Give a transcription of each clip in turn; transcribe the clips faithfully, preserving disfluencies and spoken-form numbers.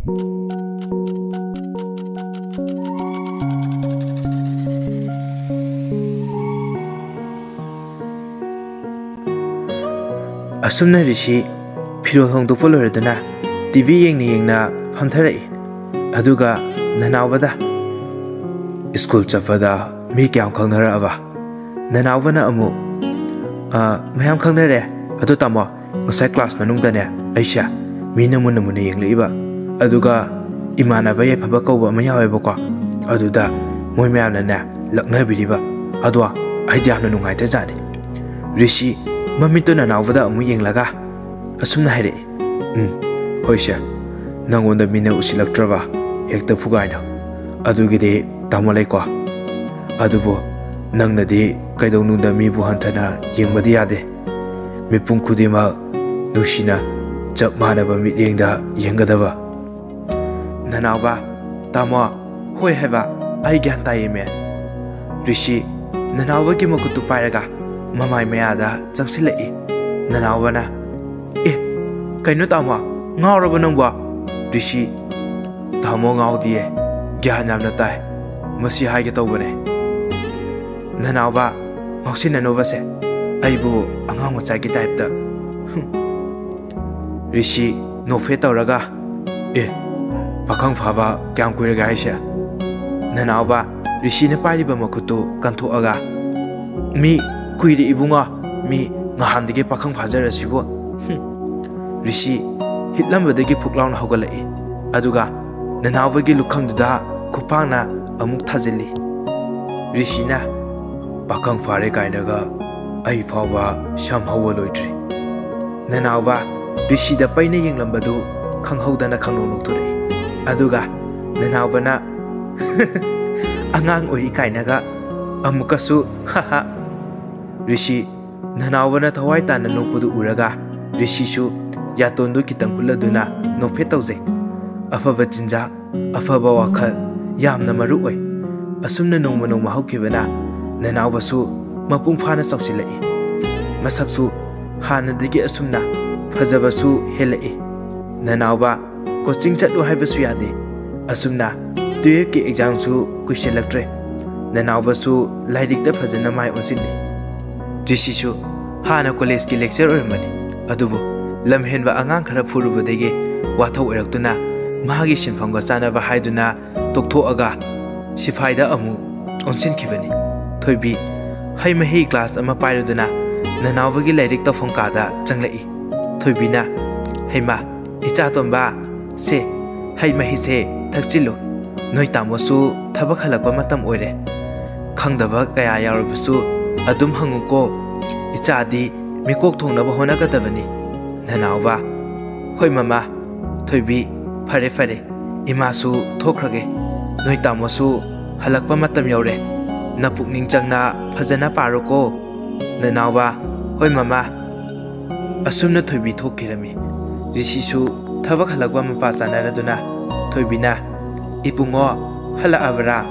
ꯑꯁꯨꯝꯅ ꯔꯤꯁꯤ ꯐꯤꯔꯣꯜ ꯍꯣꯡꯗꯣꯛꯄ ꯂꯣꯏꯔꯗꯨꯅ ꯇꯤ ꯚꯤ ꯌꯦꯡꯅ ꯌꯦꯡꯅ ꯐꯝꯊꯔꯛꯏ꯫ ꯑꯗꯨꯒ ꯅꯅꯥꯎꯕꯗ, "ꯁ꯭ꯀꯨꯜ ꯆꯠꯄꯗ ꯃꯤ ꯀꯌꯥꯝ ꯈꯪꯅꯔꯛꯑꯕ?" ꯅꯅꯥꯎꯕꯅ ꯑꯃꯨꯛ, "ꯑ, ꯃꯌꯥꯝ ꯈꯪꯅꯔꯦ꯫ ꯑꯗꯣ ꯇꯥꯃꯣ, ꯉꯁꯥꯏ ꯀ꯭ꯂꯥꯁ ꯃꯅꯨꯡꯗꯅꯦ ꯑꯩꯁꯦ ꯃꯤꯅ ꯃꯨꯟꯅ ꯃꯨꯟꯅ ꯌꯦꯡꯂꯛꯏꯕ꯫ ꯑꯗꯨꯒ ꯏꯃꯥꯟꯅꯕ ꯌꯥꯏꯐꯕ ꯀꯧꯕ ꯑꯃ ꯌꯥꯎꯋꯦꯕꯀꯣ꯫ ꯑꯗꯨꯗ ꯃꯣꯏ ꯃꯌꯥꯝꯅꯅꯦ ꯂꯛꯅꯕꯤꯔꯤꯕ꯫ ꯑꯗꯣ ꯑꯩꯗꯤ ꯌꯥꯝꯅ ꯅꯨꯡꯉꯥꯏꯇꯖꯥꯠꯅꯤ꯫" ꯔꯤꯁꯤ ꯃꯃꯤꯠꯇꯨ ꯅꯅꯥꯎꯕꯗ ꯑꯃꯨꯛ ꯌꯦꯡꯂꯒ ꯑꯁꯨꯝꯅ ꯍꯥꯏꯔꯛꯏ, "ꯎꯝ, ꯍꯣꯏꯁꯦ, ꯅꯪꯉꯣꯟꯗ ꯃꯤꯅ ꯎꯁꯤꯜꯂꯛꯇ꯭ꯔꯕ ꯍꯦꯛꯇ ꯐꯨꯒꯥꯏꯅꯧ꯫ ꯑꯗꯨꯒꯤꯗꯤ ꯇꯥꯃꯣ ꯂꯩꯀꯣ꯫ ꯑꯗꯨꯕꯨ ꯅꯪꯅꯗꯤ ꯀꯩꯗꯧꯅꯨꯡꯗ ꯃꯤꯕꯨ ꯍꯟꯊꯅ ꯌꯦꯡꯕꯗꯤ ꯌꯥꯗꯦ꯫ ꯃꯤꯄꯨꯝ ꯈꯨꯗꯤꯡꯃꯛ ꯅꯨꯡꯁꯤꯅ ꯆꯞ ꯃꯥꯟꯅꯕ ꯃꯤꯠꯌꯦꯡꯗ ꯌꯦꯡꯒꯗꯕ꯫" ꯅꯅꯥꯎꯕ, "ꯇꯥꯃꯣ, ꯍꯣꯏ ꯍꯥꯏꯕ, ꯑꯩ ꯒ꯭ꯌꯥꯟ ꯇꯥꯏꯌꯦꯃꯦ꯫" ꯔꯤꯁꯤ ꯅꯅꯥꯎꯕꯒꯤ ꯃꯈꯨꯠꯇꯨ ꯄꯥꯏꯔꯒ ꯃꯃꯥꯏ ꯃꯌꯥꯗ ꯆꯪꯁꯤꯜꯂꯛꯏ꯫ ꯅꯅꯥꯎꯕꯅ, "ꯑꯦ, ꯀꯩꯅꯣ ꯇꯥꯃꯣ, ꯉꯥꯎꯔꯕ ꯅꯪꯕꯣ?" ꯔꯤꯁꯤ, "ꯇꯥꯃꯣ ꯉꯥꯎꯗꯤꯌꯦ, ꯒ꯭ꯌꯥꯟ ꯌꯥꯝꯅ ꯇꯥꯏ꯫ ꯃꯁꯤ ꯍꯥꯏꯒꯦ ꯇꯧꯕꯅꯦ꯫" ꯅꯅꯥꯎꯕ, "ꯉꯥꯎꯁꯤꯟꯅꯅꯨꯕꯁꯦ, ꯑꯩꯕꯨ ꯑꯉꯥꯡ ꯃꯆꯥꯒꯤ ꯇꯥꯏꯞꯇ꯫" ꯔꯤꯁꯤ ꯅꯣꯛꯐꯦꯠ ꯇꯧꯔꯒ, "ꯑꯦ, ꯄꯥꯈꯪ ꯐꯥꯕ ꯀꯌꯥꯝ ꯀꯨꯏꯔꯒꯦ ꯍꯥꯏꯁꯦ?" ꯅꯅꯥꯎꯕ ꯔꯤꯁꯤꯅ ꯄꯥꯏꯔꯤꯕ ꯃꯈꯨꯠꯇꯨ ꯀꯟꯊꯣꯛꯑꯒ, "ꯃꯤ ꯀꯨꯏꯔꯦ ꯏꯕꯨꯡꯉꯣ, ꯃꯤ ꯉꯍꯥꯟꯗꯒꯤ ꯄꯥꯈꯪ ꯐꯥꯖꯔꯁꯤꯕꯨ꯫" ꯍꯨꯝ꯫ ꯔꯤꯁꯤ ꯍꯤꯠꯂꯝꯕꯗꯒꯤ ꯐꯨꯛ ꯂꯥꯎꯅ ꯍꯧꯒꯠꯂꯛꯏ, ꯑꯗꯨꯒ ꯅꯅꯥꯎꯕꯒꯤ ꯂꯨꯈꯝꯗꯨꯗ ꯈꯨꯄꯥꯛꯅ ꯑꯃꯨꯛ ꯊꯥꯖꯤꯜꯂꯤ꯫ ꯔꯤꯁꯤꯅ, "ꯄꯥꯈꯪ ꯐꯥꯔꯦ ꯀꯥꯏꯅꯒ ꯑꯩ ꯐꯥꯎꯕ ꯁꯝ ꯍꯧꯕ ꯂꯣꯏꯗ꯭ꯔꯤ꯫" ꯅꯅꯥꯎꯕ ꯔꯤꯁꯤꯗ ꯄꯩꯅ ꯌꯦꯡꯂꯝꯕꯗꯨ ꯈꯪꯍꯧꯗꯅ ꯈꯪꯅꯣꯛ ꯅꯣꯛꯊꯣꯔꯛꯏ꯫ ꯑꯗꯨꯒ ꯅꯅꯥꯎꯕꯅ, "ꯑꯉꯥꯡ ꯑꯣꯏꯔꯤ ꯀꯥꯏꯅꯒ ꯑꯃꯨꯛꯀꯁꯨ, ꯍꯥ ꯍꯥ꯫" ꯔꯤꯁꯤ ꯅꯅꯥꯎꯕꯅ ꯊꯋꯥꯏ ꯇꯥꯅ ꯅꯣꯛꯄꯗꯨ ꯎꯔꯒ ꯔꯤꯁꯤꯁꯨ ꯌꯥꯇꯣꯟꯗꯨ ꯈꯤꯇꯪ ꯀꯨꯜꯂꯗꯨꯅ ꯅꯣꯛꯐꯦꯠ ꯇꯧꯖꯩ꯫ ꯑꯐꯕ ꯆꯤꯟꯖꯥꯛ, ꯑꯐꯕ ꯋꯥꯈꯜ ꯌꯥꯝꯅ ꯃꯔꯨ ꯑꯣꯏ꯫ ꯑꯁꯨꯝꯅ ꯅꯣꯡꯃ ꯅꯣꯡꯃ ꯍꯧꯈꯤꯕꯅ ꯅꯅꯥꯎꯕꯁꯨ ꯃꯄꯨꯡ ꯐꯥꯅ ꯆꯥꯎꯁꯤꯜꯂꯛꯏ꯫ ꯃꯁꯛꯁꯨ ꯍꯥꯟꯅꯗꯒꯤ ꯑꯁꯨꯝꯅ ꯐꯖꯕꯁꯨ ꯍꯦꯜꯂꯛꯏ꯫ ꯅꯅꯥꯎꯕ ꯀꯣꯆꯤꯡ ꯆꯠꯂꯨ ꯍꯥꯏꯕꯁꯨ ꯌꯥꯗꯦ꯫ ꯑꯁꯨꯝꯅ ꯇꯨꯌꯦꯜꯐꯀꯤ ꯑꯦꯛꯖꯥꯝꯁꯨ ꯀꯨꯏꯁꯤꯜꯂꯛꯇ꯭ꯔꯦ꯫ ꯅꯅꯥꯎꯕꯁꯨ ꯂꯥꯏꯔꯤꯛꯇ ꯐꯖꯅ ꯃꯥꯏ ꯑꯣꯟꯁꯤꯜꯂꯤ꯫ ꯔꯤꯁꯤꯁꯨ ꯍꯥꯟꯅ ꯀꯣꯂꯦꯖꯀꯤ ꯂꯦꯛꯆꯔ ꯑꯣꯏꯔꯝꯕꯅꯤ, ꯑꯗꯨꯕꯨ ꯂꯝ ꯍꯦꯟꯕ ꯑꯉꯥꯡ ꯈꯔ ꯐꯨꯔꯨꯕꯗꯒꯤ ꯋꯥꯊꯣꯛ ꯑꯣꯏꯔꯛꯇꯨꯅ ꯃꯍꯥꯛꯀꯤ ꯁꯤꯟꯐꯝꯒ ꯆꯥꯟꯅꯕ ꯍꯥꯏꯗꯨꯅ ꯇꯣꯛꯊꯣꯛꯑꯒ ꯁꯤꯐꯥꯏꯗ ꯑꯃꯨꯛ ꯑꯣꯟꯁꯤꯟꯈꯤꯕꯅꯤ꯫ ꯊꯣꯏꯕꯤ ꯍꯩ ꯃꯍꯤ ꯒ꯭ꯂꯥꯁ ꯑꯃ ꯄꯥꯏꯔꯗꯨꯅ ꯅꯅꯥꯎꯕꯒꯤ ꯂꯥꯏꯔꯤꯛ ꯇꯧꯐꯝ ꯀꯥꯗ ꯆꯪꯂꯛꯏ꯫ ꯊꯣꯏꯕꯤꯅ, "ꯍꯩꯃꯥ, ꯏꯆꯥꯇꯣꯝꯕ, ꯁꯦ, ꯍꯩ ꯃꯍꯤꯁꯦ ꯊꯛꯆꯤꯜꯂꯨ꯫ ꯅꯣꯏ ꯇꯥꯃꯣꯁꯨ ꯊꯕꯛ ꯍꯜꯂꯛꯄ ꯃꯇꯝ ꯑꯣꯏꯔꯦ꯫ ꯈꯪꯗꯕ ꯀꯌꯥ ꯌꯥꯎꯔꯕꯁꯨ ꯑꯗꯨꯝ ꯍꯪꯉꯨꯀꯣ꯫ ꯏꯆꯥꯗꯤ ꯃꯤꯀꯣꯛ ꯊꯣꯡꯅꯕ ꯍꯣꯠꯅꯒꯗꯕꯅꯤ꯫ ꯅꯅꯥꯎꯕ, ꯍꯣꯏ ꯃꯃꯥ꯫ ꯊꯣꯏꯕꯤ, ꯐꯔꯦ ꯐꯔꯦ, ꯏꯃꯥꯁꯨ ꯊꯣꯛꯈ꯭ꯔꯒꯦ꯫ ꯅꯣꯏ ꯇꯥꯃꯣꯁꯨ ꯍꯜꯂꯛꯄ ꯃꯇꯝ ꯌꯧꯔꯦ꯫ ꯅꯄꯨꯛꯅꯤꯡ ꯆꯪꯅ ꯐꯖꯅ ꯄꯥꯔꯣꯀꯣ꯫ ꯅꯅꯥꯎꯕ, ꯍꯣꯏ ꯃꯃꯥ꯫ ꯑꯁꯨꯝꯅ ꯊꯣꯏꯕꯤ ꯊꯣꯛꯈꯤꯔꯝꯃꯤ꯫ ꯔꯤꯁꯤꯁꯨ ꯊꯕꯛ ꯍꯜꯂꯛꯄ ꯃꯄꯥ ꯆꯥꯅꯔꯗꯨꯅ ꯊꯣꯏꯕꯤꯅ, "ꯏꯕꯨꯡꯉꯣ, ꯍꯜꯂꯛꯑꯕ꯭ꯔꯥ?"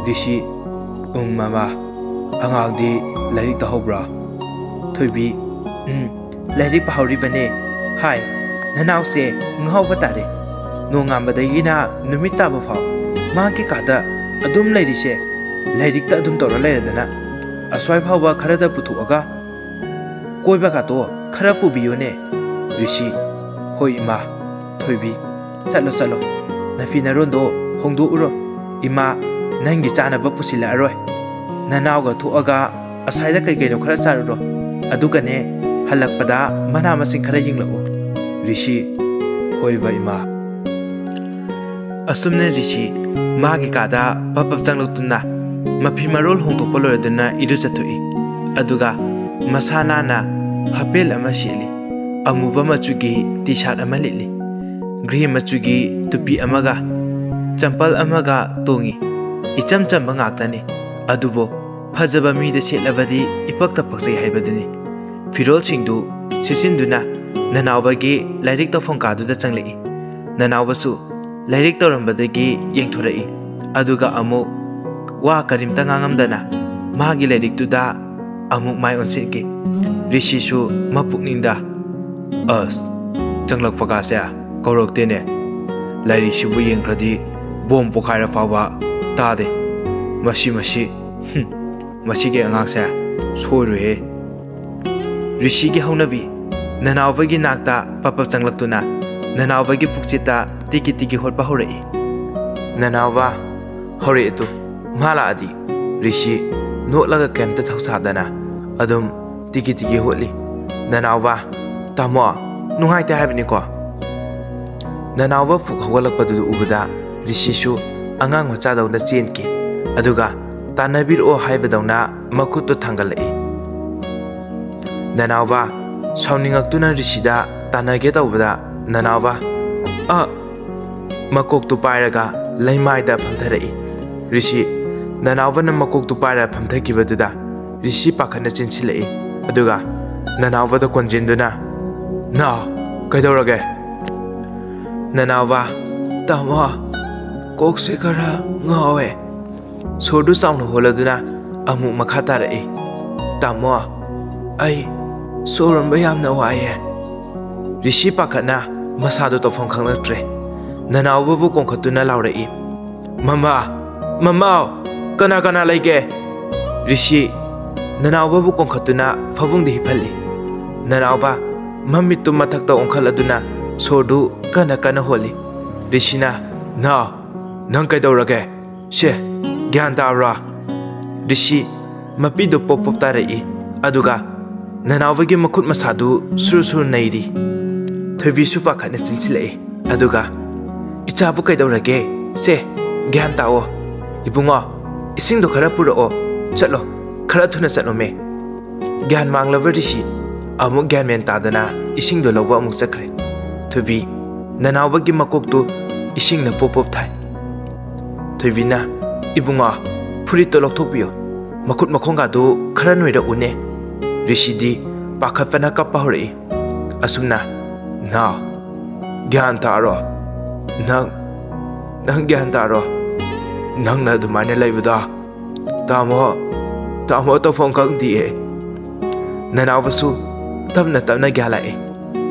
ꯔꯤꯁꯤ, "ꯎꯝ ꯃꯃꯥ, ꯑꯉꯥꯡꯗꯤ ꯂꯥꯏꯔꯤꯛ ꯇꯧꯍꯧꯕ꯭ꯔꯥ?" ꯊꯣꯏꯕꯤ, "ꯎꯝ, ꯂꯥꯏꯔꯤꯛ ꯄꯥꯍꯧꯔꯤꯕꯅꯦ꯫ ꯍꯥꯏ, ꯅꯅꯥꯎꯁꯦ ꯉꯥꯎꯕ ꯇꯥꯔꯦ꯫ ꯅꯣꯡꯉꯥꯟꯕꯗꯒꯤꯅ ꯅꯨꯃꯤꯠ ꯇꯥꯕ ꯐꯥꯎ ꯃꯥꯒꯤ ꯀꯥꯗ ꯑꯗꯨꯝ ꯂꯩꯔꯤꯁꯦ꯫ ꯂꯥꯏꯔꯤꯛꯇ ꯑꯗꯨꯝ ꯇꯧꯔ ꯂꯩꯔꯗꯅ꯫ ꯑꯁ꯭ꯋꯥꯏ ꯐꯥꯎꯕ ꯈꯔꯗ ꯄꯨꯊꯣꯛꯑꯒ ꯀꯣꯏꯕꯒꯥꯇꯣ ꯈꯔ ꯄꯨꯕꯤꯌꯨꯅꯦ꯫" ꯔꯤꯁꯤ, "ꯍꯣꯏ ꯏꯃꯥ꯫" ꯊꯣꯏꯕꯤ, "ꯆꯠꯂꯣ ꯆꯠꯂꯣ, ꯅꯐꯤ ꯅꯔꯣꯟꯗꯣ ꯍꯣꯡꯗꯣꯛꯎꯔꯣ꯫ ꯏꯃꯥ ꯅꯪꯒꯤ ꯆꯥꯅꯕ ꯄꯨꯁꯤꯜꯂꯛꯑꯔꯣꯏ꯫ ꯅꯅꯥꯎꯒ ꯊꯣꯛꯑꯒ ꯑꯁ꯭ꯋꯥꯏꯗ ꯀꯩ ꯀꯩꯅꯣ ꯈꯔ ꯆꯥꯔꯨꯔꯣ, ꯑꯗꯨꯒꯅꯦ ꯍꯜꯂꯛꯄꯗ ꯃꯅꯥ ꯃꯁꯤꯡ ꯈꯔ ꯌꯦꯡꯂꯛꯎ꯫" ꯔꯤꯁꯤ, "ꯍꯣꯏꯕ ꯏꯃꯥ꯫" ꯑꯁꯨꯝꯅ ꯔꯤꯁꯤ ꯃꯥꯒꯤ ꯀꯥꯗ ꯄꯞ ꯄꯞ ꯆꯪꯂꯛꯇꯨꯅ ꯃꯐꯤ ꯃꯔꯣꯜ ꯍꯣꯡꯗꯣꯛꯄ ꯂꯣꯏꯔꯗꯨꯅ ꯏꯔꯨꯖꯊꯣꯛꯏ꯫ ꯑꯗꯨꯒ ꯃꯁꯥ ꯅꯥꯟꯅ ꯍꯥꯄꯦꯜ ꯑꯃ ꯁꯦꯠꯂꯤ꯫ ꯑꯃꯨꯕ ꯃꯆꯨꯒꯤ ꯇꯤ ꯁꯥꯔꯠ ꯑꯃ ꯂꯤꯠꯂꯤ꯫ ꯒ꯭ꯔꯦ ꯃꯆꯨꯒꯤ ꯇꯨꯄꯤ ꯑꯃꯒ ꯆꯝꯄꯜ ꯑꯃꯒ ꯇꯣꯡꯉꯤ꯫ ꯏꯆꯝ ꯆꯝꯕ ꯉꯥꯛꯇꯅꯤ꯫ ꯑꯗꯨꯕꯨ ꯐꯖꯕ ꯃꯤꯗ ꯁꯦꯠꯂꯕꯗꯤ ꯏꯄꯛꯇ ꯄꯛꯆꯩ ꯍꯥꯏꯕꯗꯨꯅꯤ꯫ ꯐꯤꯔꯣꯜꯁꯤꯡꯗꯨ ꯁꯦꯠꯆꯤꯟꯗꯨꯅ ꯅꯅꯥꯎꯕꯒꯤ ꯂꯥꯏꯔꯤꯛ ꯇꯧꯐꯝ ꯀꯥꯗꯨꯗ ꯆꯪꯂꯛꯏ꯫ ꯅꯅꯥꯎꯕꯁꯨ ꯂꯥꯏꯔꯤꯛ ꯇꯧꯔꯝꯕꯗꯒꯤ ꯌꯦꯡꯊꯣꯔꯛꯏ꯫ ꯑꯗꯨꯒ ꯑꯃꯨꯛ ꯋꯥ ꯀꯔꯤꯝꯇ ꯉꯥꯡꯉꯝꯗꯅ ꯃꯥꯒꯤ ꯂꯥꯏꯔꯤꯛꯇꯨꯗ ꯑꯃꯨꯛ ꯃꯥꯏ ꯑꯣꯟꯁꯤꯟꯈꯤ꯫ ꯔꯤꯁꯤꯁꯨ ꯃꯄꯨꯛꯅꯤꯡꯗ, "ꯑꯁ, ꯆꯪꯂꯛꯄ ꯀꯥꯁꯦ ꯀꯧꯔꯛꯇꯦꯅꯦ꯫ ꯂꯥꯏꯔꯤꯛꯁꯤꯕꯨ ꯌꯦꯡꯈ꯭ꯔꯗꯤ ꯕꯣꯝ ꯄꯣꯈꯥꯏꯔ ꯐꯥꯎꯕ ꯇꯥꯗꯦ꯫ ꯃꯁꯤ, ꯃꯁꯤ, ꯍꯨꯝ, ꯃꯁꯤꯒꯤ ꯑꯉꯥꯡꯁꯦ ꯁꯣꯏꯔꯣꯏꯍꯦ꯫ ꯔꯤꯁꯤꯒꯤ ꯍꯧꯅꯕꯤ ꯅꯅꯥꯎꯕꯒꯤ ꯅꯥꯛꯇ ꯄꯞ ꯄꯞ ꯆꯪꯂꯛꯇꯨꯅ ꯅꯅꯥꯎꯕꯒꯤ ꯄꯨꯛꯆꯤꯠꯇ ꯇꯤꯀꯤ ꯇꯤꯀꯤ ꯍꯣꯠꯄ ꯍꯧꯔꯛꯏ꯫ "ꯅꯅꯥꯎꯕ, ꯍꯧꯔꯛꯑꯦ ꯇꯨ, ꯃꯥ ꯂꯥꯛꯑꯗꯤ꯫" ꯔꯤꯁꯤ ꯅꯣꯛꯂꯒ ꯀꯩꯝꯇ ꯊꯧꯁꯥꯗꯅ ꯑꯗꯨꯝ ꯇꯤꯀꯤ ꯇꯤꯀꯤ ꯍꯣꯠꯂꯤ꯫ "ꯅꯅꯥꯎꯕ, ꯇꯥꯃꯣ, ꯅꯨꯡꯉꯥꯏꯇꯦ ꯍꯥꯏꯕꯅꯤꯀꯣ꯫" ꯅꯅꯥꯎꯕ ꯐꯨꯛ ꯍꯧꯒꯠꯂꯛꯄꯗꯨ ꯎꯕꯗ ꯔꯤꯁꯤꯁꯨ ꯑꯉꯥꯡ ꯃꯆꯥꯗꯧꯅ ꯆꯦꯟꯈꯤ꯫ ꯑꯗꯨꯒ ꯇꯥꯟꯅꯕꯤꯔꯛꯑꯣ ꯍꯥꯏꯕꯗꯧꯅ ꯃꯈꯨꯠꯇꯨ ꯊꯥꯡꯒꯠꯂꯛꯏ꯫ ꯅꯅꯥꯎꯕ ꯁꯥꯎꯅꯤꯡꯉꯛꯇꯨꯅ ꯔꯤꯁꯤꯗ ꯇꯥꯟꯅꯒꯦ ꯇꯧꯕꯗ ꯅꯅꯥꯎꯕ, "ꯑ!" ꯃꯀꯣꯛꯇꯨ ꯄꯥꯏꯔꯒ ꯂꯩꯃꯥꯏꯗ ꯐꯝꯊꯔꯛꯏ꯫ ꯔꯤꯁꯤ ꯅꯅꯥꯎꯕꯅ ꯃꯀꯣꯛꯇꯨ ꯄꯥꯏꯔ ꯐꯝꯊꯈꯤꯕꯗꯨꯗ ꯔꯤꯁꯤ ꯄꯥꯈꯠꯅ ꯆꯦꯟꯁꯤꯜꯂꯛꯏ꯫ ꯑꯗꯨꯒ ꯅꯅꯥꯎꯕꯗ ꯀꯣꯟꯁꯤꯟꯗꯨꯅ, "ꯅꯥꯎ, ꯀꯩꯗꯧꯔꯒꯦ?" ꯅꯅꯥꯎꯕ, "ꯇꯥꯃꯣ, ꯀꯣꯛꯁꯦ ꯈꯔ ꯉꯥꯎꯋꯦ꯫" ꯁꯣꯔꯗꯨ ꯆꯥꯎꯅ ꯍꯣꯜꯂꯗꯨꯅ ꯑꯃꯨꯛ ꯃꯈꯥ ꯇꯥꯔꯛꯏ꯫ "ꯇꯥꯃꯣ, ꯑꯩ ꯁꯣꯔ ꯍꯣꯟꯕ ꯌꯥꯝꯅ ꯋꯥꯏꯌꯦ꯫" ꯔꯤꯁꯤ ꯄꯥꯈꯠꯅ ꯃꯁꯥꯗꯨ ꯇꯧꯐꯝ ꯈꯪꯂꯛꯇ꯭ꯔꯦ꯫ ꯅꯅꯥꯎꯕꯕꯨ ꯀꯣꯡꯈꯠꯇꯨꯅ ꯂꯥꯎꯔꯛꯏ, "ꯃꯃꯥ! ꯃꯃꯥꯎ! ꯀꯅꯥ ꯀꯅꯥ ꯂꯩꯒꯦ?" ꯔꯤꯁꯤ ꯅꯅꯥꯎꯕꯕꯨ ꯀꯣꯡꯈꯠꯇꯨꯅ ꯐꯃꯨꯡꯗ ꯍꯤꯞꯍꯜꯂꯤ꯫ ꯅꯅꯥꯎꯕ ꯃꯃꯤꯠꯇꯨ ꯃꯊꯛꯇ ꯑꯣꯟꯈꯠꯂꯗꯨꯅ ꯁꯣꯔꯗꯨ ꯀꯟꯅ ꯀꯟꯅ ꯍꯣꯜꯂꯤ꯫ ꯔꯤꯁꯤꯅ, "ꯅꯥꯎ, ꯅꯪ ꯀꯩꯗꯧꯔꯒꯦ? ꯁꯦ, ꯒ꯭ꯌꯥꯟ ꯇꯥꯕ꯭ꯔꯥ?" ꯔꯤꯁꯤ ꯃꯄꯤꯗꯨ ꯄꯣꯞ ꯄꯣꯞ ꯇꯥꯔꯛꯏ꯫ ꯑꯗꯨꯒ ꯅꯅꯥꯎꯕꯒꯤ ꯃꯈꯨꯠ ꯃꯁꯥꯗꯨ ꯁꯨꯔꯨ ꯁꯨꯔꯨ ꯅꯩꯔꯤ꯫ ꯊꯣꯏꯕꯤꯁꯨ ꯄꯥꯈꯠꯅ ꯆꯦꯟꯁꯤꯜꯂꯛꯏ꯫ ꯑꯗꯨꯒ, "ꯏꯆꯥꯕꯨ ꯀꯩꯗꯧꯔꯒꯦ? ꯁꯦ, ꯒ꯭ꯌꯥꯟ ꯇꯥꯑꯣ꯫ ꯏꯕꯨꯡꯉꯣ, ꯏꯁꯤꯡꯗꯣ ꯈꯔ ꯄꯨꯔꯛꯑꯣ꯫ ꯆꯠꯂꯣ, ꯈꯔ ꯊꯨꯅ ꯆꯠꯂꯣꯃꯦ꯫" ꯒ꯭ꯌꯥꯟ ꯃꯥꯡꯂꯕ ꯔꯤꯁꯤ ꯑꯃꯨꯛ ꯒ꯭ꯌꯥꯟ ꯃꯦꯟ ꯇꯥꯗꯅ ꯏꯁꯤꯡꯗꯣ ꯂꯧꯕ ꯑꯃꯨꯛ ꯆꯠꯈ꯭ꯔꯦ꯫ ꯊꯣꯏꯕꯤ ꯅꯅꯥꯎꯕꯒꯤ ꯃꯀꯣꯛꯇꯨ ꯏꯁꯤꯡꯅ ꯄꯣꯞ ꯄꯣꯞ ꯊꯥꯏ꯫ ꯊꯣꯏꯕꯤꯅ, "ꯏꯕꯨꯡꯉꯣ, ꯐꯨꯔꯤꯠꯇꯣ ꯂꯧꯊꯣꯛꯄꯤꯌꯨ꯫ ꯃꯈꯨꯠ ꯃꯈꯣꯡꯒꯥꯗꯨ ꯈꯔ ꯅꯣꯏꯔꯛꯎꯅꯦ꯫" ꯔꯤꯁꯤꯗꯤ ꯄꯥꯈꯠꯄꯅ ꯀꯞꯄ ꯍꯧꯔꯛꯏ꯫ ꯑꯁꯨꯝꯅ, "ꯅꯥꯎ, ꯒ꯭ꯌꯥꯟ ꯇꯥꯔꯣ꯫ ꯅꯪ, ꯅꯪ ꯒ꯭ꯌꯥꯟ ꯇꯥꯔꯣ꯫ ꯅꯪꯅ ꯑꯗꯨꯃꯥꯏꯅ ꯂꯩꯕꯗꯣ ꯇꯥꯃꯣ, ꯇꯥꯃꯣ ꯇꯧꯐꯝ ꯈꯪꯗꯤꯌꯦ꯫" ꯅꯅꯥꯎꯕꯁꯨ ꯇꯞꯅ ꯇꯞꯅ ꯒ꯭ꯌꯥꯟ ꯂꯥꯛꯏ꯫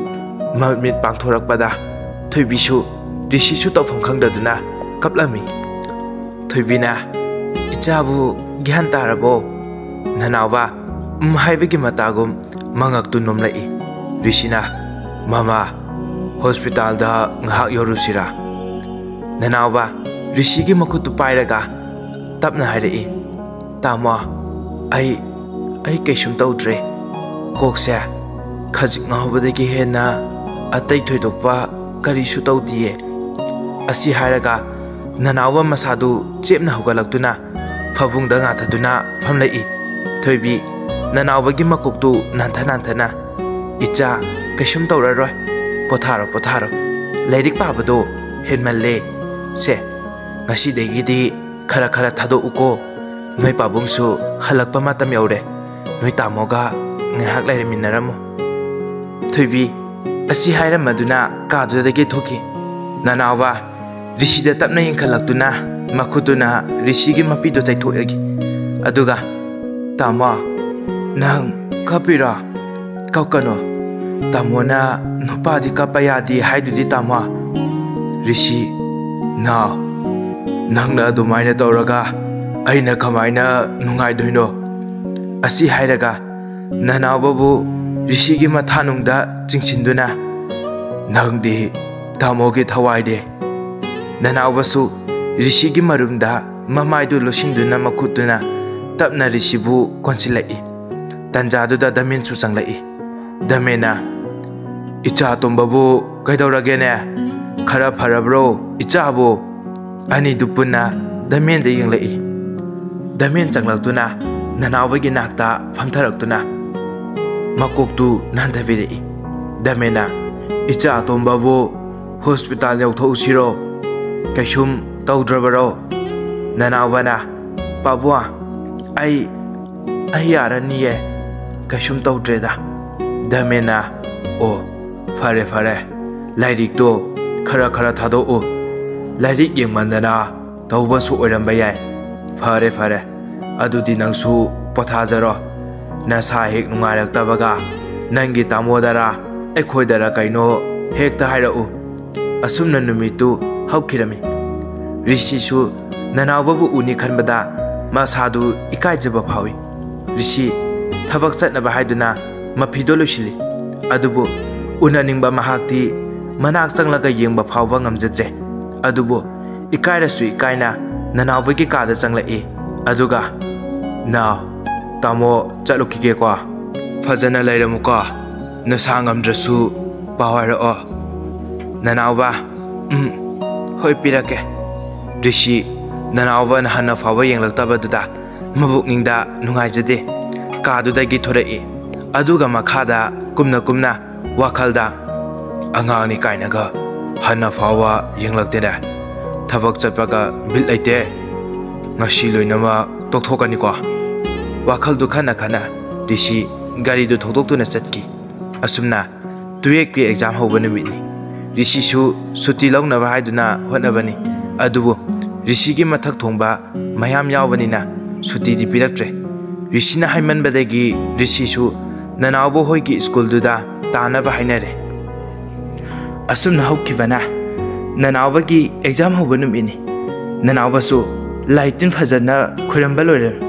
ꯃꯃꯤꯠ ꯄꯥꯡꯊꯣꯔꯛꯄꯗ ꯊꯣꯏꯕꯤꯁꯨ ꯔꯤꯁꯤꯁꯨ ꯇꯧꯐꯝ ꯈꯪꯗꯗꯨꯅ ꯀꯞꯂꯝꯃꯤ꯫ ꯊꯣꯏꯕꯤꯅ, "ꯏꯆꯥꯕꯨ ꯒ꯭ꯌꯥꯟ ꯇꯥꯔꯕꯣ?" ꯅꯅꯥꯎꯕ ꯎꯝ ꯍꯥꯏꯕꯒꯤ ꯃꯇꯥꯒꯨꯝ ꯃꯉꯛꯇꯨ ꯅꯣꯝꯂꯛꯏ꯫ ꯔꯤꯁꯤꯅ, "ꯃꯃꯥ, ꯍꯣꯁꯄꯤꯇꯥꯜꯗ ꯉꯥꯏꯍꯥꯛ ꯌꯧꯔꯨꯁꯤꯔꯥ?" ꯅꯅꯥꯎꯕ ꯔꯤꯁꯤꯒꯤ ꯃꯈꯨꯠꯇꯨ ꯄꯥꯏꯔꯒ ꯇꯞꯅ ꯍꯥꯏꯔꯛꯏ, "ꯇꯥꯃꯣ, ꯑꯩ, ꯑꯩ ꯀꯩꯁꯨꯝ ꯇꯧꯗ꯭ꯔꯦ꯫ ꯀꯣꯛꯁꯦ ꯈꯖꯤꯛ ꯉꯥꯎꯕꯗꯒꯤ ꯍꯦꯟꯅ ꯑꯇꯩ ꯊꯣꯏꯗꯣꯛꯄ ꯀꯔꯤꯁꯨ ꯇꯧꯗꯤꯌꯦ꯫" ꯑꯁꯤ ꯍꯥꯏꯔꯒ ꯅꯅꯥꯎꯕ ꯃꯁꯥꯗꯨ ꯆꯦꯞꯅ ꯍꯧꯒꯠꯂꯛꯇꯨꯅ ꯐꯃꯨꯡꯗ ꯉꯥꯊꯗꯨꯅ ꯐꯝꯂꯛꯏ꯫ ꯊꯣꯏꯕꯤ ꯅꯅꯥꯎꯕꯒꯤ ꯃꯀꯣꯛꯇꯨ ꯅꯥꯟꯊ ꯅꯥꯟꯊꯅ, "ꯏꯆꯥ, ꯀꯩꯁꯨꯝ ꯇꯧꯔꯔꯣꯏ꯫ ꯄꯣꯊꯥꯔꯣ, ꯄꯣꯊꯥꯔꯣ꯫ ꯂꯥꯏꯔꯤꯛ ꯄꯥꯕꯗꯣ ꯍꯦꯟꯃꯜꯂꯦ꯫ ꯁꯦ, ꯉꯁꯤꯗꯒꯤꯗꯤ ꯈꯔ ꯈꯔ ꯊꯥꯗꯣꯛꯎꯀꯣ꯫ ꯅꯣꯏ ꯄꯥꯕꯨꯡꯁꯨ ꯍꯜꯂꯛꯄ ꯃꯇꯝ ꯌꯧꯔꯦ꯫ ꯅꯣꯏ ꯇꯥꯃꯣꯒ ꯉꯥꯏꯍꯥꯛ ꯂꯩꯔꯃꯤꯟꯅꯔꯝꯃꯨ꯫" ꯊꯣꯏꯕꯤ ꯑꯁꯤ ꯍꯥꯏꯔꯝꯃꯗꯨꯅ ꯀꯥꯗꯨꯗꯒꯤ ꯊꯣꯛꯈꯤ꯫ ꯅꯅꯥꯎꯕ ꯔꯤꯁꯤꯗ ꯇꯞꯅ ꯌꯦꯡꯈꯠꯂꯛꯇꯨꯅ ꯃꯈꯨꯠꯇꯨꯅ ꯔꯤꯁꯤꯒꯤ ꯃꯄꯤꯗꯨ ꯇꯩꯊꯣꯛꯑꯦ꯫ ꯑꯗꯨꯒ, "ꯇꯥꯃꯣ, ꯅꯪ ꯀꯞꯄꯤꯔꯣ? ꯀꯞꯀꯅꯣ꯫ ꯇꯥꯃꯣꯅ ꯅꯨꯄꯥꯗꯤ ꯀꯞꯄ ꯌꯥꯗꯦ ꯍꯥꯏꯗꯨꯗꯤ, ꯇꯥꯃꯣ?" ꯔꯤꯁꯤ, "ꯅꯥꯎ, ꯅꯪꯅ ꯑꯗꯨꯃꯥꯏꯅ ꯇꯧꯔꯒ ꯑꯩꯅ ꯀꯃꯥꯏꯅ ꯅꯨꯡꯉꯥꯏꯗꯣꯏꯅꯣ?" ꯑꯁꯤ ꯍꯥꯏꯔꯒ ꯅꯅꯥꯎꯕꯕꯨ ꯔꯤꯁꯤꯒꯤ ꯃꯊꯥꯅꯨꯡꯗ ꯆꯤꯡꯁꯤꯟꯗꯨꯅ, "ꯅꯪꯗꯤ ꯇꯥꯃꯣꯒꯤ ꯊꯋꯥꯏꯅꯦ꯫" ꯅꯅꯥꯎꯕꯁꯨ ꯔꯤꯁꯤꯒꯤ ꯃꯔꯨꯝꯗ ꯃꯃꯥꯏꯗꯨ ꯂꯣꯠꯁꯤꯟꯗꯨꯅ ꯃꯈꯨꯠꯇꯨꯅ ꯇꯞꯅ ꯔꯤꯁꯤꯕꯨ ꯀꯣꯟꯁꯤꯜꯂꯛꯏ꯫ ꯇꯟꯖꯥꯗꯨꯗ ꯗꯃꯦꯟꯁꯨ ꯆꯪꯂꯛꯏ꯫ ꯗꯃꯦꯟꯅ, "ꯏꯆꯥ ꯑꯇꯣꯝꯕꯕꯨ ꯀꯩꯗꯧꯔꯒꯦꯅꯦ? ꯈꯔ ꯐꯔꯕ꯭ꯔꯣ ꯏꯆꯥꯕꯨ?" ꯑꯅꯤꯗꯨ ꯄꯨꯟꯅ ꯗꯃꯦꯟꯗ ꯌꯦꯡꯂꯛꯏ꯫ ꯗꯃꯦꯟ ꯆꯪꯂꯛꯇꯨꯅ ꯅꯅꯥꯎꯕꯒꯤ ꯅꯥꯛꯇ ꯐꯝꯊꯔꯛꯇꯨꯅ ꯃꯀꯣꯛꯇꯨ ꯅꯥꯟꯊꯕꯤꯔꯛꯏ꯫ ꯗꯃꯦꯟꯅ, "ꯏꯆꯥ ꯑꯇꯣꯝꯕꯕꯨ ꯍꯣꯁꯄꯤꯇꯥꯜ ꯌꯧꯊꯣꯛꯎꯁꯤꯔꯣ? ꯀꯩꯁꯨꯝ ꯇꯧꯗ꯭ꯔꯕꯔꯣ?" ꯅꯅꯥꯎꯕꯅ, "ꯄꯥꯕꯨꯡ, ꯑꯩ, ꯑꯩ ꯌꯥꯔꯅꯤꯌꯦ, ꯀꯩꯁꯨꯝ ꯇꯧꯗ꯭ꯔꯦꯗ꯫" ꯗꯃꯦꯟꯅ, "ꯑꯣ, ꯐꯔꯦ ꯐꯔꯦ, ꯂꯥꯏꯔꯤꯛꯇꯣ ꯈꯔ ꯈꯔ ꯊꯥꯗꯣꯛꯎ꯫ ꯂꯥꯏꯔꯤꯛ ꯌꯦꯡꯃꯟꯗꯅ ꯇꯧꯕꯁꯨ ꯑꯣꯏꯔꯝꯕ ꯌꯥꯏ꯫ ꯐꯔꯦ ꯐꯔꯦ, ꯑꯗꯨꯗꯤ ꯅꯪꯁꯨ ꯄꯣꯊꯥꯖꯔꯣ꯫ ꯅꯁꯥ ꯍꯦꯛ ꯅꯨꯡꯉꯥꯏꯔꯛꯇꯕꯒ ꯅꯪꯒꯤ ꯇꯥꯃꯣꯗꯔ ꯑꯩꯈꯣꯏꯗꯔ ꯀꯩꯅꯣ ꯍꯦꯛꯇ ꯍꯥꯏꯔꯛꯎ꯫ ꯑꯁꯨꯝꯅ ꯅꯨꯃꯤꯠꯇꯨ ꯍꯧꯈꯤꯔꯝꯃꯤ꯫ ꯔꯤꯁꯤꯁꯨ ꯅꯅꯥꯎꯕꯕꯨ ꯎꯅꯤ ꯈꯟꯕꯗ ꯃꯁꯥꯗꯨ ꯏꯀꯥꯏꯖꯕ ꯐꯥꯎꯏ꯫ ꯔꯤꯁꯤ ꯊꯕꯛ ꯆꯠꯅꯕ ꯍꯥꯏꯗꯨꯅ ꯃꯐꯤꯗꯣ ꯂꯣꯏꯁꯤꯜꯂꯤ꯫ ꯑꯗꯨꯕꯨ ꯎꯅꯅꯤꯡꯕ ꯃꯍꯥꯛꯇꯤ ꯃꯅꯥꯛ ꯆꯪꯂꯒ ꯌꯦꯡꯕ ꯐꯥꯎꯕ ꯉꯝꯖꯗ꯭ꯔꯦ꯫ ꯑꯗꯨꯕꯨ ꯏꯀꯥꯏꯔꯁꯨ ꯏꯀꯥꯏꯅ ꯅꯅꯥꯎꯕꯒꯤ ꯀꯥꯗ ꯆꯪꯂꯛꯏ꯫ ꯑꯗꯨꯒ, "ꯅꯥꯎ, ꯇꯥꯃꯣ ꯆꯠꯂꯨꯈꯤꯒꯦꯀꯣ꯫ ꯐꯖꯅ ꯂꯩꯔꯝꯃꯨꯀꯣ꯫ ꯅꯁꯥ ꯉꯝꯗ꯭ꯔꯁꯨ ꯄꯥꯎ ꯍꯥꯏꯔꯛꯑꯣ꯫" "ꯅꯅꯥꯎꯕ, ꯎꯝ, ꯍꯣꯏ, ꯄꯤꯔꯛꯀꯦ꯫" ꯔꯤꯁꯤ ꯅꯅꯥꯎꯕꯅ ꯍꯟꯅ ꯐꯥꯎꯕ ꯌꯦꯡꯂꯛꯇꯕꯗꯨꯗ ꯃꯕꯨꯛꯅꯤꯡꯗ ꯅꯨꯡꯉꯥꯏꯖꯗꯦ꯫ ꯀꯥꯗꯨꯗꯒꯤ ꯊꯣꯔꯛꯏ꯫ ꯑꯗꯨꯒ ꯃꯈꯥꯗ ꯀꯨꯝꯅ ꯀꯨꯝꯅ ꯋꯥꯈꯜꯗ, "ꯑꯉꯥꯡꯅꯤ ꯀꯥꯏꯅꯒ ꯍꯟꯅ ꯐꯥꯎꯕ ꯌꯦꯡꯂꯛꯇꯦꯅꯦ꯫ ꯊꯕꯛ ꯆꯠꯄꯒ ꯕꯤꯠ ꯂꯩꯇꯦ꯫ ꯉꯁꯤ ꯂꯣꯏꯅꯃꯛ ꯇꯣꯛꯊꯣꯛꯀꯅꯤꯀꯣ꯫" ꯋꯥꯈꯜꯗꯨ ꯈꯟꯅ ꯈꯟꯅ ꯔꯤꯁꯤ ꯒꯥꯔꯤꯗꯨ ꯊꯧꯗꯣꯛꯇꯨꯅ ꯆꯠꯈꯤ꯫ ꯑꯁꯨꯝꯅ ꯇꯨꯌꯦꯞꯀꯤ ꯑꯦꯛꯖꯥꯝ ꯍꯧꯕ ꯅꯨꯃꯤꯠꯅꯤ꯫ ꯔꯤꯁꯤꯁꯨ ꯁꯨꯇꯤ ꯂꯧꯅꯕ ꯍꯥꯏꯗꯨꯅ ꯍꯣꯠꯅꯕꯅꯤ꯫ ꯑꯗꯨꯕꯨ ꯔꯤꯁꯤꯒꯤ ꯃꯊꯛ ꯊꯣꯡꯕ ꯃꯌꯥꯝ ꯌꯥꯎꯕꯅꯤꯅ ꯁꯨꯇꯤꯗꯤ ꯄꯤꯔꯛꯇ꯭ꯔꯦ꯫ ꯔꯤꯁꯤꯅ ꯍꯥꯏꯃꯟꯕꯗꯒꯤ ꯔꯤꯁꯤꯁꯨ ꯅꯅꯥꯎꯕ ꯍꯣꯏꯒꯤ ꯁ꯭ꯀꯨꯜꯗꯨꯗ ꯇꯥꯅꯕ ꯍꯥꯏꯅꯔꯦ꯫ ꯑꯁꯨꯝꯅ ꯍꯧꯈꯤꯕꯅ ꯅꯅꯥꯎꯕꯒꯤ ꯑꯦꯛꯖꯥꯝ ꯍꯧꯕ ꯅꯨꯃꯤꯠꯅꯤ꯫ ꯅꯅꯥꯎꯕꯁꯨ ꯂꯥꯏꯇꯤꯟ ꯐꯖꯅ ꯈꯣꯏꯔꯝꯕ ꯂꯣꯏꯔꯝꯃꯤ꯫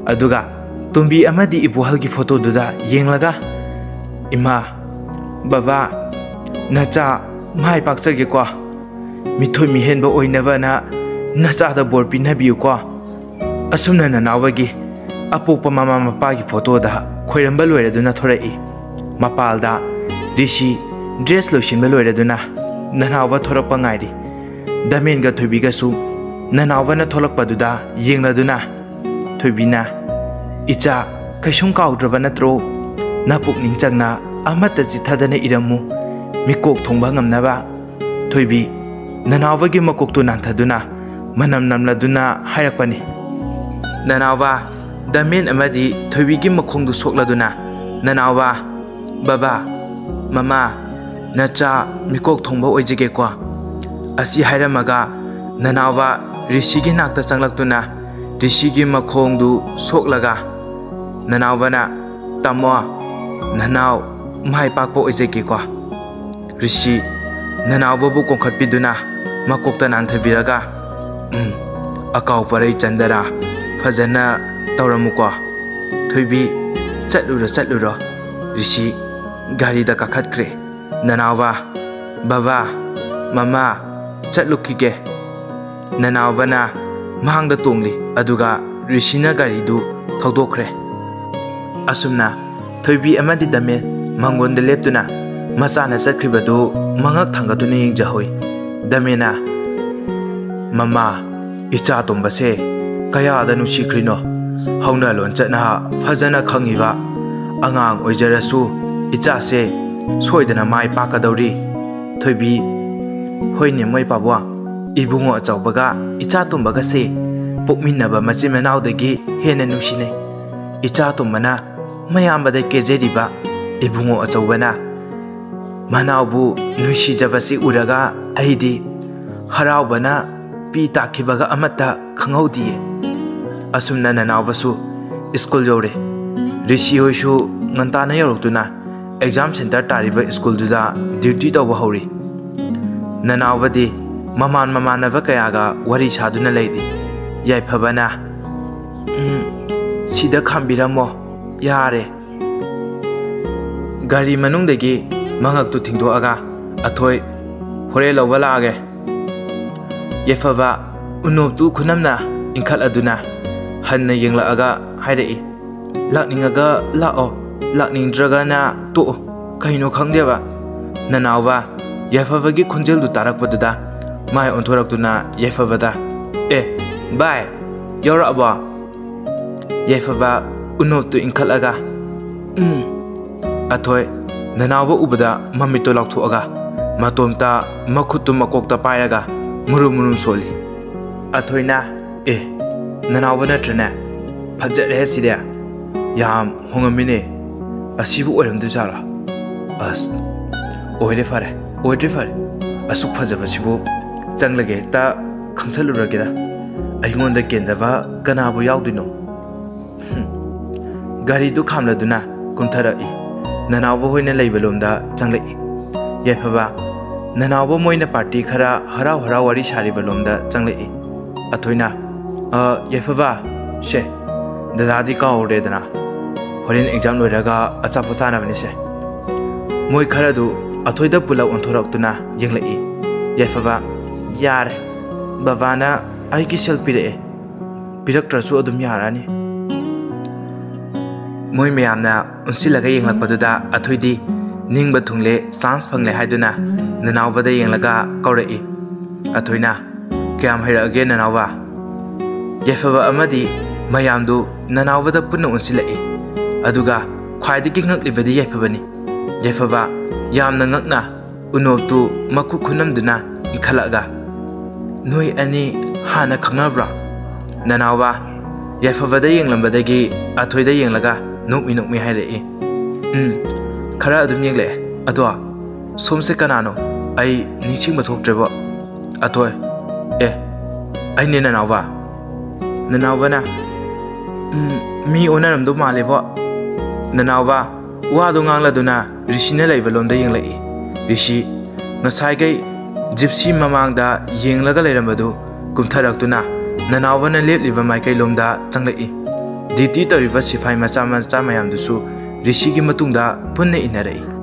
ꯑꯗꯨꯒ ꯇꯣꯝꯕꯤ ꯑꯃꯗꯤ ꯏꯕꯣꯍꯜꯒꯤ ꯐꯣꯇꯣꯗꯨꯗ ꯌꯦꯡꯂꯒ, "ꯏꯃꯥ, ꯕꯕꯥ, ꯅꯆꯥ ꯃꯥꯏ ꯄꯥꯛꯆꯒꯦꯀꯣ꯫ ꯃꯤꯊꯣꯏ ꯃꯤꯍꯦꯟꯕ ꯑꯣꯏꯅꯕꯅ ꯅꯆꯥꯗ ꯕꯣꯔ ꯄꯤꯅꯕꯤꯌꯨꯀꯣ꯫" ꯑꯁꯨꯝꯅ ꯅꯅꯥꯎꯕꯒꯤ ꯑꯄꯣꯛꯄ ꯃꯃꯥ ꯃꯄꯥꯒꯤ ꯐꯣꯇꯣꯗ ꯈꯣꯏꯔꯝꯕ ꯂꯣꯏꯔꯗꯨꯅ ꯊꯣꯔꯛꯏ꯫ ꯃꯄꯥꯜꯗ ꯔꯤꯁꯤ ꯗ꯭ꯔꯦꯁ ꯂꯣꯏꯁꯤꯟꯕ ꯂꯣꯏꯔꯗꯨꯅ ꯅꯅꯥꯎꯕ ꯊꯣꯔꯛꯄ ꯉꯥꯏꯔꯤ꯫ ꯗꯃꯦꯟꯒ ꯊꯣꯏꯕꯤꯒꯁꯨ ꯅꯅꯥꯎꯕꯅ ꯊꯣꯛꯂꯛꯄꯗꯨꯗ ꯌꯦꯡꯂꯗꯨꯅ, ꯊꯣꯏꯕꯤꯅ, "ꯏꯆꯥ, ꯀꯩꯁꯨꯝ ꯀꯥꯎꯗ꯭ꯔꯕ ꯅꯠꯇ꯭ꯔꯣ? ꯅꯄꯨꯛꯅꯤꯡ ꯆꯪꯅ ꯑꯃꯠꯇ ꯆꯤꯠꯊꯗꯅ ꯏꯔꯝꯃꯨ, ꯃꯤꯀꯣꯛ ꯊꯣꯡꯕ ꯉꯝꯅꯕ꯫" ꯊꯣꯏꯕꯤ, ꯅꯅꯥꯎꯕꯒꯤ ꯃꯀꯣꯛꯇꯨ ꯅꯥꯟꯊꯗꯨꯅ ꯃꯅꯝ ꯅꯝꯂꯗꯨꯅ ꯍꯥꯏꯔꯛꯄꯅꯤ꯫ ꯅꯅꯥꯎꯕ, ꯗꯃꯦꯟ ꯑꯃꯗꯤ ꯊꯣꯏꯕꯤꯒꯤ ꯃꯈꯣꯡꯗꯨ ꯁꯣꯛꯂꯗꯨꯅ, ꯅꯅꯥꯎꯕ, "ꯕꯕꯥ, ꯃꯃꯥ, ꯅꯆꯥ ꯃꯤꯀꯣꯛ ꯊꯣꯡꯕ ꯑꯣꯏꯖꯒꯦꯀꯣ꯫" ꯑꯁꯤ ꯍꯥꯏꯔꯝꯃꯒ ꯅꯅꯥꯎꯕ ꯔꯤꯁꯤꯒꯤ ꯅꯥꯛꯇ ꯆꯪꯂꯛꯇꯨꯅ ꯔꯤꯁꯤꯒꯤ ꯃꯈꯣꯡꯗꯨ ꯁꯣꯛꯂꯒ ꯅꯅꯥꯎꯕꯅ, "ꯇꯥꯃꯣ, ꯅꯅꯥꯎ ꯃꯥꯏ ꯄꯥꯛꯄ ꯑꯣꯏꯖꯒꯦꯀꯣ꯫" ꯔꯤꯁꯤ ꯅꯅꯥꯎꯕꯕꯨ ꯀꯣꯟꯈꯠꯄꯤꯗꯨꯅ ꯃꯀꯣꯛꯇ ꯅꯥꯟꯊꯕꯤꯔꯒ, "ꯎꯝ, ꯑꯀꯥꯎ ꯄꯔꯩ ꯆꯟꯗꯅ ꯐꯖꯅ ꯇꯧꯔꯝꯃꯨꯀꯣ꯫ ꯊꯣꯏꯕꯤ, ꯆꯠꯂꯨꯔꯣ, ꯆꯠꯂꯨꯔꯣ꯫" ꯔꯤꯁꯤ ꯒꯥꯔꯤꯗ ꯀꯥꯈꯠꯈ꯭ꯔꯦ꯫ ꯅꯅꯥꯎꯕ, "ꯕꯕꯥ, ꯃꯃꯥ, ꯆꯠꯂꯨꯈꯤꯒꯦ꯫" ꯅꯅꯥꯎꯕꯅ ꯃꯥꯡꯗ ꯇꯣꯡꯂꯤ, ꯑꯗꯨꯒ ꯔꯤꯁꯤꯅ ꯒꯥꯔꯤꯗꯨ ꯊꯧꯗꯣꯛꯈ꯭ꯔꯦ꯫ ꯑꯁꯨꯝꯅ ꯊꯣꯏꯕꯤ ꯑꯃꯗꯤ ꯗꯃꯦ ꯃꯪꯒꯣꯟꯗ ꯂꯦꯞꯇꯨꯅ ꯃꯆꯥꯅ ꯆꯠꯈ꯭ꯔꯤꯕꯗꯨ ꯃꯉꯛ ꯊꯥꯡꯒꯠꯇꯨꯅ ꯌꯦꯡꯖꯍꯧꯏ꯫ ꯗꯃꯦꯅ, "ꯃꯃꯥ, ꯏꯆꯥ ꯇꯣꯝꯕꯁꯦ ꯀꯌꯥꯗ ꯅꯨꯡꯁꯤꯈ꯭ꯔꯤꯅꯣ꯫ ꯍꯧꯅ ꯂꯣꯟꯆꯠꯅ ꯐꯖꯅ ꯈꯪꯉꯤꯕ ꯑꯉꯥꯡ ꯑꯣꯏꯖꯔꯁꯨ ꯏꯆꯥꯁꯦ ꯁꯣꯏꯗꯅ ꯃꯥꯏ ꯄꯥꯛꯀꯗꯧꯔꯤ꯫" ꯊꯣꯏꯕꯤ, "ꯍꯣꯏꯅꯦ ꯃꯣꯏ ꯄꯥꯕꯨꯡ, ꯏꯕꯨꯡꯉꯣ ꯑꯆꯧꯕꯒ ꯏꯆꯥ ꯇꯣꯝꯕꯒꯁꯦ ꯄꯣꯛꯃꯤꯟꯅꯕ ꯃꯆꯤꯟ ꯃꯅꯥꯎꯗꯒꯤ ꯍꯦꯟꯅ ꯅꯨꯡꯁꯤꯅꯩ꯫ ꯏꯆꯥ ꯇꯣꯝꯕꯅ ꯃꯌꯥꯝꯕꯗ ꯀꯦꯖꯔꯤꯕ, ꯏꯕꯨꯡꯉꯣ ꯑꯆꯧꯕꯅ ꯃꯅꯥꯎꯕꯨ ꯅꯨꯡꯁꯤꯖꯕꯁꯤ ꯎꯔꯒ ꯑꯩꯗꯤ ꯍꯔꯥꯎꯕꯅ ꯄꯤ ꯇꯥꯈꯤꯕꯒ ꯑꯃꯠꯇ ꯈꯪꯍꯧꯗꯤꯌꯦ꯫" ꯑꯁꯨꯝꯅ ꯅꯅꯥꯎꯕꯁꯨ ꯁ꯭ꯀꯨꯜ ꯌꯧꯔꯦ꯫ ꯔꯤꯁꯤ ꯍꯣꯏꯁꯨ ꯉꯟꯇꯥꯅ ꯌꯧꯔꯛꯇꯨꯅ ꯑꯦꯛꯖꯥꯝ ꯁꯦꯟꯇꯔ ꯇꯥꯔꯤꯕ ꯁ꯭ꯀꯨꯜꯗꯨꯗ ꯗ꯭ꯌꯨꯇꯤ ꯇꯧꯕ ꯍꯧꯔꯤ꯫ ꯅꯅꯥꯎꯕꯗꯤ ꯃꯃꯥꯟ ꯃꯃꯥꯟꯅꯕ ꯀꯌꯥꯒ ꯋꯥꯔꯤ ꯁꯥꯗꯨꯅ ꯂꯩꯔꯤ꯫ ꯌꯥꯏꯐꯕꯅ, "ꯎꯝ, ꯁꯤꯗ ꯈꯥꯝꯕꯤꯔꯝꯃꯣ, ꯌꯥꯔꯦ꯫" ꯒꯥꯔꯤ ꯃꯅꯨꯡꯗꯒꯤ ꯃꯉꯛꯇꯨ ꯊꯤꯡꯗꯣꯛꯑꯒ, "ꯑꯊꯣꯏ, ꯍꯣꯔꯦꯟ ꯂꯧꯕ ꯂꯥꯛꯑꯒꯦ꯫" ꯌꯥꯏꯐꯕ ꯎꯅꯣꯞꯇꯨ ꯈꯨꯅꯝꯅ ꯏꯟꯈꯠꯂꯗꯨꯅ ꯍꯟꯅ ꯌꯦꯡꯂꯛꯑꯒ ꯍꯥꯏꯔꯛꯏ, "ꯂꯥꯛꯅꯤꯡꯉꯒ ꯂꯥꯛꯑꯣ, ꯂꯥꯛꯅꯤꯡꯗ꯭ꯔꯒꯅ ꯇꯣꯛꯑꯣ, ꯀꯩꯅꯣ ꯈꯪꯗꯦꯕ꯫" ꯅꯅꯥꯎꯕ ꯌꯥꯏꯐꯕꯒꯤ ꯈꯣꯟꯖꯦꯜꯗꯨ ꯇꯥꯔꯛꯄꯗꯨꯗ ꯃꯥꯏ ꯑꯣꯟꯊꯣꯔꯛꯇꯨꯅ ꯌꯥꯏꯐꯕꯗ, "ꯑꯦ, ꯚꯥꯏ, ꯌꯧꯔꯛꯑꯕꯣ?" ꯌꯥꯏꯐꯕ ꯎꯅꯣꯞꯇꯨ ꯏꯟꯈꯠꯂꯒ, "ꯎꯝ꯫" ꯑꯊꯣꯏ, ꯅꯅꯥꯎꯕ ꯎꯕꯗ ꯃꯃꯤꯠꯇꯨ ꯂꯥꯎꯊꯣꯛꯑꯒ ꯃꯇꯣꯝꯇ ꯃꯈꯨꯠꯇꯨ ꯃꯀꯣꯛꯇ ꯄꯥꯏꯔꯒ ꯃꯨꯔꯨꯝ ꯃꯨꯔꯨꯝ ꯁꯣꯜꯂꯤ꯫ ꯑꯊꯣꯏꯅ, "ꯑꯦ, ꯅꯅꯥꯎꯕ ꯅꯠꯇ꯭ꯔꯅꯦ? ꯐꯖꯔꯦ ꯁꯤꯗꯤ꯫ ꯌꯥꯝ ꯍꯣꯡꯉꯝꯃꯤꯅꯦ꯫ ꯑꯁꯤꯕꯨ ꯑꯣꯏꯔꯝꯗꯣꯏꯖꯥꯠꯂꯣ? ꯑꯁ, ꯑꯣꯏꯔꯦ ꯐꯔꯦ, ꯑꯣꯏꯗ꯭ꯔꯦ ꯐꯔꯦ꯫ ꯑꯁꯨꯛ ꯐꯖꯕꯁꯤꯕꯨ ꯆꯪꯂꯒ ꯍꯦꯛꯇ ꯈꯪꯁꯜꯂꯨꯔꯒꯦꯗ꯫ ꯑꯩꯉꯣꯟꯗ ꯀꯦꯟꯗꯕ ꯀꯅꯥꯕꯨ ꯌꯥꯎꯗꯣꯏꯅꯣ?" ꯍꯨꯝ꯫ ꯒꯥꯔꯤꯗꯨ ꯈꯥꯝꯂꯗꯨꯅ ꯀꯨꯝꯊꯔꯛꯏ꯫ ꯅꯅꯥꯎꯕ ꯍꯣꯏꯅ ꯂꯩꯕ ꯂꯣꯝꯗ ꯆꯪꯂꯛꯏ꯫ ꯌꯥꯏꯐꯕ, ꯅꯅꯥꯎꯕ ꯃꯣꯏꯅ ꯄꯥꯔꯇꯤ ꯈꯔ ꯍꯔꯥꯎ ꯍꯔꯥꯎ ꯋꯥꯔꯤ ꯁꯥꯔꯤꯕ ꯂꯣꯝꯗ ꯆꯪꯂꯛꯏ꯫ ꯑꯊꯣꯏꯅ, "ꯑ, ꯌꯥꯏꯐꯕ, ꯁꯦ, ꯗꯗꯥꯗꯤ ꯀꯥꯎꯔꯦꯗꯅ, ꯍꯣꯔꯦꯟ ꯑꯦꯛꯖꯥꯝ ꯂꯣꯏꯔꯒ ꯑꯆꯥꯄꯣꯠ ꯆꯥꯅꯕꯅꯤꯁꯦ꯫" ꯃꯣꯏ ꯈꯔꯗꯨ ꯑꯊꯣꯏꯗ ꯄꯨꯂꯞ ꯑꯣꯟꯊꯣꯔꯛꯇꯨꯅ ꯌꯦꯡꯂꯛꯏ꯫ ꯌꯥꯏꯐꯕ, "ꯌꯥꯔꯦ, ꯕꯕꯥꯅ ꯑꯩꯒꯤ ꯁꯦꯜ ꯄꯤꯔꯛꯑꯦ, ꯄꯤꯔꯛꯇ꯭ꯔꯁꯨ ꯑꯗꯨꯝ ꯌꯥꯔꯅꯤ꯫" ꯃꯣꯏ ꯃꯌꯥꯝꯅ ꯑꯣꯟꯁꯤꯜꯂꯒ ꯌꯦꯡꯂꯛꯄꯗꯨꯗ ꯑꯊꯣꯏꯗꯤ ꯅꯤꯡꯕ ꯊꯨꯡꯂꯦ, ꯆꯥꯟꯁ ꯐꯪꯂꯦ ꯍꯥꯏꯗꯨꯅ ꯅꯅꯥꯎꯕꯗ ꯌꯦꯡꯂꯒ ꯀꯧꯔꯛꯏ꯫ ꯑꯊꯣꯏꯅ, "ꯀꯌꯥꯝ ꯍꯩꯔꯛꯑꯒꯦ ꯅꯅꯥꯎꯕ?" ꯌꯥꯏꯐꯕ ꯑꯃꯗꯤ ꯃꯌꯥꯝꯗꯨ ꯅꯅꯥꯎꯕꯗ ꯄꯨꯟꯅ ꯑꯣꯟꯁꯤꯜꯂꯛꯏ꯫ ꯑꯗꯨꯒ ꯈ꯭ꯋꯥꯏꯗꯒꯤ ꯉꯛꯂꯤꯕꯗꯤ ꯌꯥꯏꯐꯕꯅꯤ꯫ ꯌꯥꯏꯐꯕ ꯌꯥꯝꯅ ꯉꯛꯅ ꯎꯅꯣꯞꯇꯨ ꯃꯈꯨꯠ ꯈꯨꯅꯝꯗꯨꯅ ꯏꯟꯈꯠꯂꯛꯑꯒ, "ꯅꯣꯏ ꯑꯅꯤ ꯍꯥꯟꯅ ꯈꯪꯅꯕ꯭ꯔꯣ?" ꯅꯅꯥꯎꯕ ꯌꯥꯏꯐꯕꯗ ꯌꯦꯡꯂꯝꯕꯗꯒꯤ ꯑꯊꯣꯏꯗ ꯌꯦꯡꯂꯒ ꯅꯣꯛꯃꯤ ꯅꯣꯛꯃꯤ ꯍꯥꯏꯔꯛꯏ꯫ "ꯎꯝ, ꯈꯔ ꯑꯗꯨꯝ ꯌꯦꯡꯂꯛꯑꯦ꯫ ꯑꯗꯣ ꯁꯣꯝꯁꯦ ꯀꯅꯥꯅꯣ? ꯑꯩ ꯅꯤꯡꯁꯤꯡꯕ ꯊꯣꯛꯇ꯭ꯔꯦꯕꯣ꯫" ꯑꯊꯣꯏ, "ꯑꯦ, ꯑꯩꯅꯦ ꯅꯅꯥꯎꯕ꯫" ꯅꯅꯥꯎꯕꯅ, "ꯎꯝ, ꯃꯤ ꯑꯣꯟꯅꯔꯝꯗꯧ ꯃꯥꯜꯂꯦꯕꯣ꯫" ꯅꯅꯥꯎꯕ ꯋꯥꯗꯨ ꯉꯥꯡꯂꯗꯨꯅ ꯔꯤꯁꯤꯅ ꯂꯩꯕ ꯂꯣꯝꯗ ꯌꯦꯡꯂꯛꯏ꯫ ꯔꯤꯁꯤ ꯉꯁꯥꯏꯈꯩ ꯖꯤꯞꯁꯤ ꯃꯃꯥꯡꯗ ꯌꯦꯡꯂꯒ ꯂꯩꯔꯝꯕꯗꯨ ꯀꯨꯝꯊꯔꯛꯇꯨꯅ ꯅꯅꯥꯎꯕꯅ ꯂꯦꯞꯂꯤꯕ ꯃꯥꯏꯀꯩꯂꯣꯝꯗ ꯆꯪꯂꯛꯏ꯫ ꯗ꯭ꯌꯨꯇꯤ ꯇꯧꯔꯤꯕ ꯁꯤꯐꯥꯏ ꯃꯆꯥ ꯃꯆꯥ ꯃꯌꯥꯝꯗꯨꯁꯨ ꯔꯤꯁꯤꯒꯤ ꯃꯇꯨꯡꯗ ꯄꯨꯟꯅ ꯏꯟꯅꯔꯛꯏ꯫